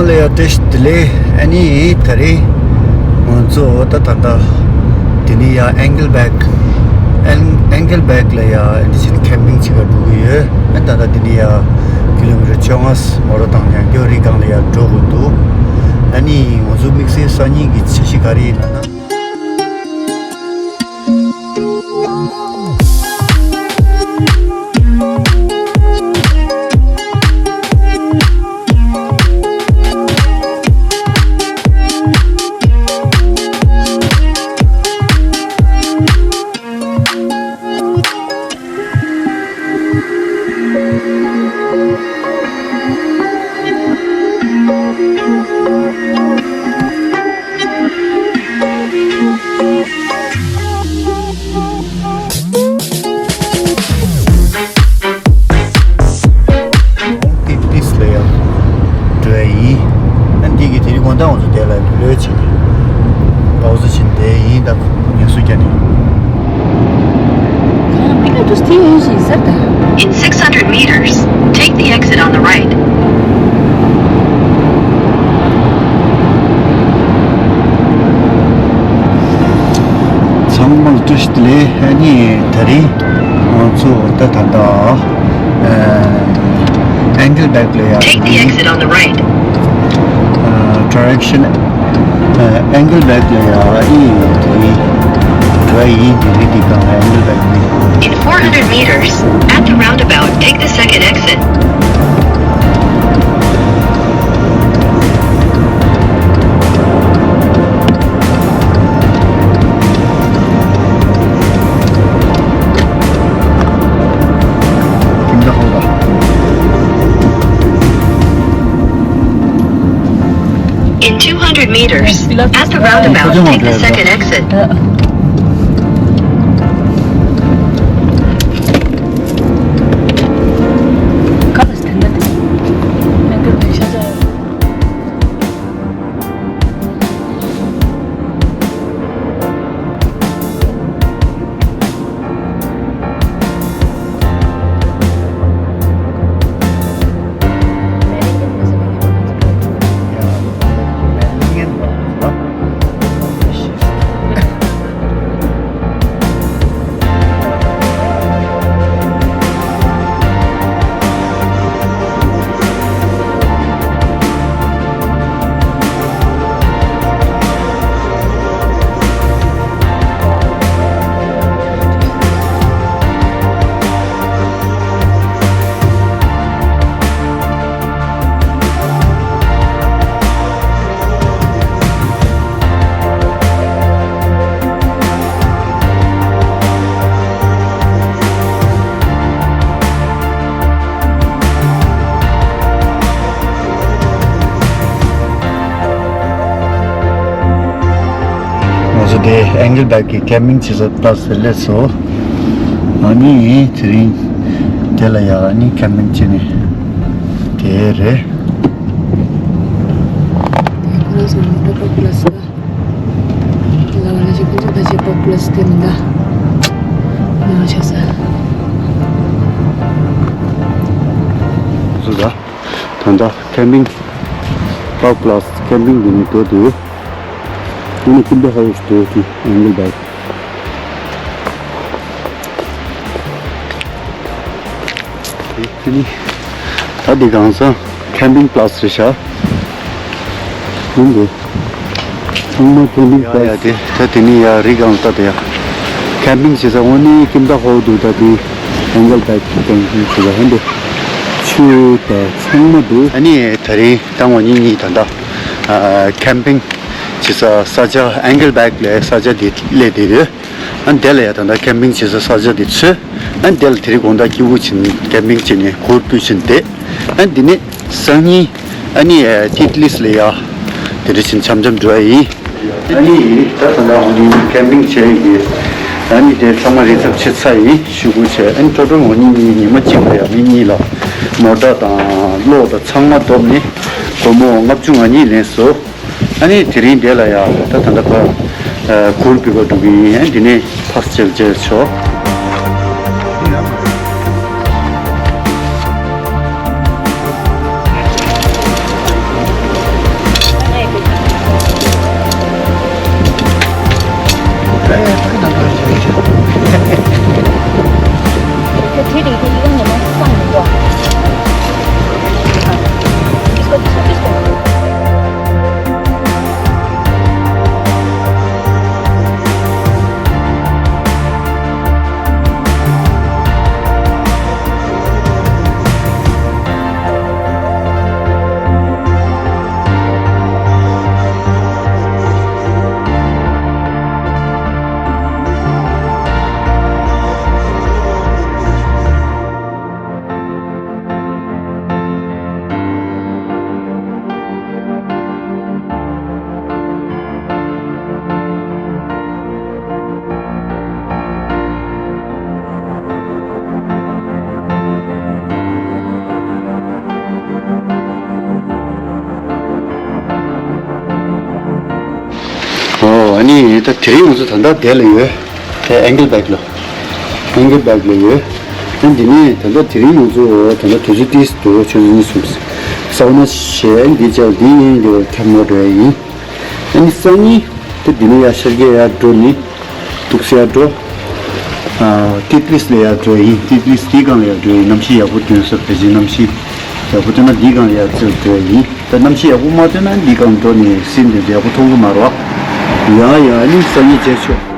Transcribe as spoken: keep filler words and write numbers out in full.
ལ་ཡ་བཀྲ་ཤིས་བདེ་ལེགས། ཨ་ནི་ད་རེས་ང་ཚོ་ད་ད་ད་དེ་ནས་ཡ་ཨེང་གལ་བེག་ཨེང་ཨེང་གལ་བེག་ལ་ཡ་ཨ་ནི་ཅིག་ཁེམ་པིང་བྱེད་ག་འགྲོ་གི་ཡོད། ཨ་ད་ད་དེ་ནས་ཡ་ཀི་ལོ་མི་ཊར་བཅོ་ལྔ་མོ་ཊ་བཏང་ཡང་སྐྱོ་རི་སྒང་ལ་ཡ་འགྲོ་དགོས་འདུག་ཨ་ནི་ང་ཚོ་དམིགས་བསལ་སང་ཉིན་གྱི་འཆར་གཞི་ག་རེ་ཡིན་ལབ་ན། ཏི་ཏིས་ལ་ཡང་འགྲོ་ཡ་ཡིན། ཨ་འདི་གི་དེ་རིང་དགོང་དག་ང་ཚོ་དེ་ལ་ལོས་བྱེད་ཀྱི་པའོ་ཟི་བྱེད་བསྡད་ཡིན། ད་ཉལ་གསོ་རྒྱག་ནས། Pick up to station is at the In six hundred meters, take the exit on the right. ཚང་མ་ལ་བཀྲ་ཤིས་བདེ་ལེགས། ཨ་ནི་ད་རིང་ང་ཚོ་ད་ད་ད་ཨ་ཨེང་གལ་བེག་ལ་ཡ། Take the exit on the right. ཨ་ཌི་རེག་ཤན་ཨ་ཨེང་གལ་བེག་ལ་ཡ་ཨ་ནི་ད་རིང་འགྲོ་ཡ་ཡིན། དེ་རིང་འདི་གང་ལ་ཨེང་གལ་བེག་ནི། In four hundred meters, at the roundabout, take the second exit. In two hundred meters, at the roundabout, take the second exit. ང་ཚོ་དེ་ཨེང་གལ་བེག་གི་ཁེམ་པིང་བྱེད་ས་པ་སླེབས་སོང་། ཨ་ནི་དེ་རིང་དེ་ལ་ཡ་ཨ་ནི་ཁེམ་པིང་བྱེད་ནི་དེ་རེད། ཁོ་རང་ཚོ་མོ་ཊ་པག་པ་ལ་སི་ད། ལ་བ་ལ་ཞིག་ཁོ་ཚོ་ད་ཅི་པག་པ་ལ་སི་དེ་མི་འདའ། ཡང་ཆ་ས། སུ་ད། ད་ད་ཁེམ་པིང་། པག་པ་ལ་སི་ཁེམ་པིང་འདི་ནས་འགྲོ་དུས། ཨ་ནི་ཀིམ་པ་ཧའོ་སི་འགྲོ་དུས་ཨེང་གལ་བེག་ཨ་ནི། ད་འདི་གང་ས་ཁེམ་པིང་པ་ལ་སི་རེད་ཤག་ཡིན་འདི། ཚང་མ་ཁེམ་པིང་པ་ལ་སི། ཡ་ཡ་དེ་ད་དེ་ནི་ཡ་རི་སྒང་ལ་ལྟ་དེ་ཡ། ཁེམ་པིང་བྱེད་ས་འོ་ནི་ཀིམ་ད་ཧོ་འདུག་ད་དེ་ཨེང་གལ་བེག་གི་སྟེང་དུ་བྱེད་ས་ཧན་འདི། ཆུ་དང་ཚང་མ་འདུག་ཨ་ནི་ད་རིང་ད་ང་གཉིས་གཉིས་ད་ད་ཨ་ཁེམ་པིང་བྱེད་ས་ས་ཆ་ཨེང་གལ་བེག་ལ་ས་ཆ་དེ་སླེབས་དེ་རེད། ཨ་ནི་དེ་ལ་ཡ་ད་ད་ཁེམ་པིང་བྱེད་ས་ས་ཆ་དེ་ཚོས། ཨ་ནི་དེ་ལ་དེ་རིང་དགོང་དག་སྐྱིད་པོ་བྱིན་ཁེམ་པིང་བྱེད་ནས་གུར་ཕུབ་བྱིན་ཏེ། ཨ་ནི་དེ་ནས་སང་ཉིན་ཨ་ནི་ཏི་ཏི་ལི་སི་ལ་ཡ་དེ་འདྲ་བྱིན་འཆམ་འཆམ་འགྲོ་ཡ་ཡིན། ཨ་ནི་ད་ད་ད་འོ་ནི་ཁེམ་པིང་བྱེད་ཡི་ཨ་ནི་དེ་ཚང་མ་རེ་ཚབ་བྱེད་ཚར་ཡིན། ཤུ་གུ་བྱས་ཨ་ནི་ཀྲོ་ཀྲོ་འོ་ནི་ཉི་ཉི་མ་གཅིག་ལ་ཡ་མི་གཉིས་ལ་མོ་ཊ་དང་གློག་དང་ཚང་མ་བསྡོམས་ནས་སྒོར་མོ་ལྔ་བཅུ་ང་གཉིས་ལེན་སོང་། ཨ་ནི་དེ་རིང་འདི་ལ་ཡ་ད་ད་ལྟ་ཕ་གུར་ཕུབ་པ་འགྲོ་གི་ཡིན། ཨ་ནི་འདི་ནས་ཕར་ཅེལ་ཅེལ་ཆོག་ཨེ་ད་དེ་རིང་ང་ཚོ་ད་ལྟ་དེ་ལ་ཡོད། དེ་ཨེང་ཀལ་བེག་ལ། ཨེང་ཀལ་བེག་ལ་ཡོད། ཨ་འདི་ནས་ད་ལྟ་དེ་རིང་ང་ཚོ་ད་ལྟ་དུས་ཚོད་ཏིས་འདུག་ཆུ་ཚོད་གཉིས་གསུམ། སའུ་ན་བྱས་འདི་བྱས་འདི་ཡིན་འདི་བ་ཁྱབ་མོ་འགྲོ་ཡ་ཡིན། ཨ་ནི་སང་ཉིན་དེ་འདི་ནས་ཡ་ཤར་གྱི་ཡ་འགྲོ་ནི། འདུག་སེ་ཡ་འགྲོ། ཨ་ཏི་ཏི་ལི་སི་ལ་ཡ་འགྲོ་ཡ་ཡིན། ཏི་ཏི་ལི་སི་འདིའི་སྒང་ལ་ཡ་འགྲོ་ཡ་ཡིན། གནམ་གཤིས་ཡག་པོ་སྟོན་ས་བེ་ཅིན་གནམ་གཤིས་ཡག་པོ་སྟོན་ན་འདིའི་སྒང་ལ་ཡ་འགྲོ་ཡ་ཡིན། ད་གནམ་གཤིས་ཡག་པོ་མ་སྟོན་ན་འདིའི་སྒང་འགྲོ་ནས་སིན་འདི་ཡག་པོ་མཐོང་གི་མ་རེད་བ། ཡ་ཡ་ཨ་ནི་སང་ཉིན་མཇལ་ཆོག